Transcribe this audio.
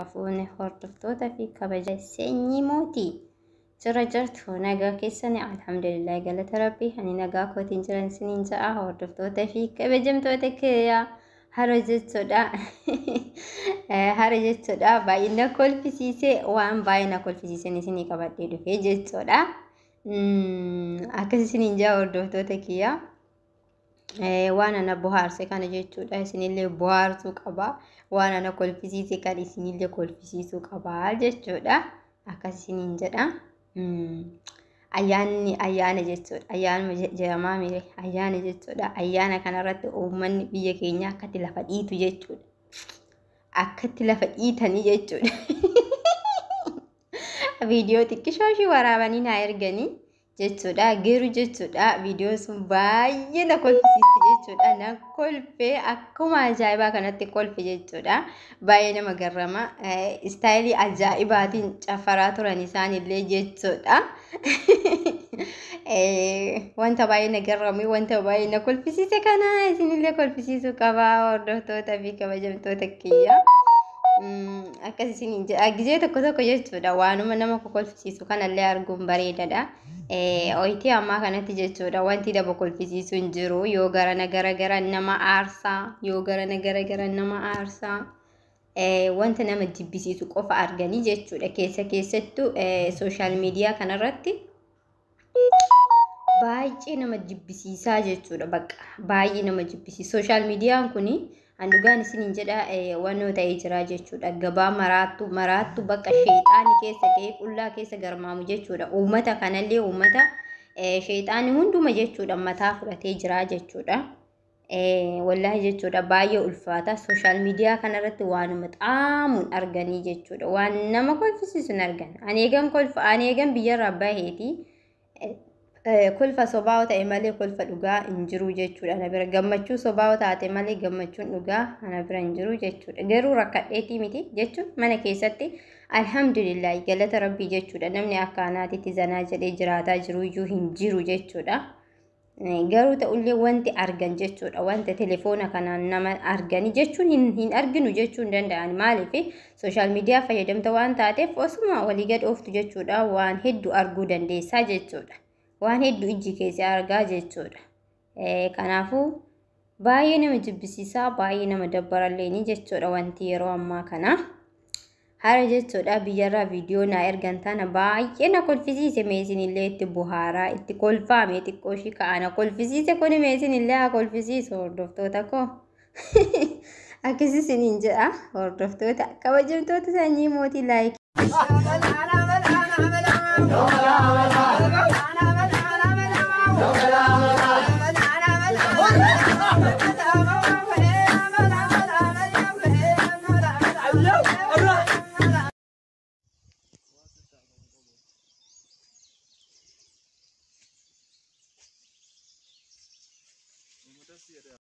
Fuune hordoftoota fi kabaja sanyii mootii. Jira jirtu, nagaa keessani? Alhamdulillah, galata rabbii, ani nagaa kootiin jiran isiniin ja'a. Hordoftoota fi kabajamtoota kiyyaa, hara jechuudha. Hara jechuudha, baay'ee na kolfisiise, waan baay'ee na kolfisiisen isinii qabadhee dhufee jechuudha. Akkas isiniin ja'a, hordoftoota kiyyaa. Waan ana bohaarse kana jechuudha isinillee bohaarsuu qaba. Waan ana kolfisiise kan isinillee kolfisiisuu qaba jechuudha. Akkas isiniin jedha. Ayyaanni ayyaana jechuudha. Ayyaanuma jedhamaa mire, ayyaana jechuudha. Ayyaana kanarratti uummanni biyya keenyaa akkatti lafa dhiitu jechuudha. Akkatti lafa dhiitanii jechuudha. Viidiyoo xiqqishoo ishii waraabanii naa erganii jechuudha. Garuu jechuudha, viidiyoon sun baay'ee na kolfisiiste jechuudha. Na kolfee, akkuma ajaa'ibaa kanatti kolfe jechuudha. Baay'ee nama garrama. Istaayilii ajaa'ibaatiin cafaraa turan isaanillee jechuudha. Wanta baay'ee na garrame, wanta baay'ee na kolfisiise kana isinillee kolfisiisuu qaba, hordoftoota fi kabajamtoota kiyya. Akkas isiniin jedha, gizee tokko tokko jechuudha, waanuma nama kolfisiisu kanallee arguun bareedadha. Oyitii ammaa kanatti jechuudha, wanti nama kolfisiisu hin jiru, yoo garana gara nama aarsaa, yoo garana gara nama aarsaa, wanta nama jibbisiisu qofa arganii jechuudha. Keessa keessattuu social media kanarratti baay'ee nama jibbisiisaa jechuudha, bakka baay'ee nama jibbisiisa. Social mediaan kuni, an dhugaan isiniin jedha, wannoo ta'ee jira jechuudha. Gabaa maraattu maraattu, bakka sheexaani keessa ga'ee qullaa keessa garmaamu jechuudha. Uummata kanallee, uummata sheexaani hunduma jechuudha mataa fudhatee jira jechuudha. Wallaahi jechuudha, baay'ee ulfaata. Social media kanarratti waanuma xaamuun arganii jechuudha. Waan nama kolfisiisu hin argan. Ani eegan kolfa, ani eegan biyyarraa baheeti. Kolfa sobaa ta'e malee kolfa dhugaa hin jiru jechuudha. Ana bira gammachuu sobaa taate malee gammachuun dhugaa ana bira hin jiru jechuudha. Garuu rakkadheetii miti jechuun, mana keessatti alhamdulillah, galata rabbii jechuudha. Namni akka anaatitti zanaa jedhee jiraataa jiru iyyuu hin jiru jechuudha. Garuu ta'ullee wanti argan jechuudha. Wanta telefoona kanaan nama arganii jechuun hin arginu jechuu hin danda'an. Maaliif? Social media fayyadamta waan taateef, osuma walii gad ooftu jechuudha, waan hedduu arguu dandeessaa jechuudha. Waan hedduu ijji keessa argaa jechuudha. Kanaafuu baay'ee nama jibbisiisaa, baay'ee nama dabbarallee jechuudha wanti yeroo ammaa kana. Hara jechuudha, biyyarraa viidiyoo naa ergan tana baay'ee na kolfisiise. Meesinillee itti bohaaraa, itti kolfaame xiqqoo ishii ka'a. Na kolfisiise kuni meesinillee haa kolfisiisu, hordoftoota koo. Akkasii isiniin jedha, hordoftoota kabajamtoota sanyii mootii, like.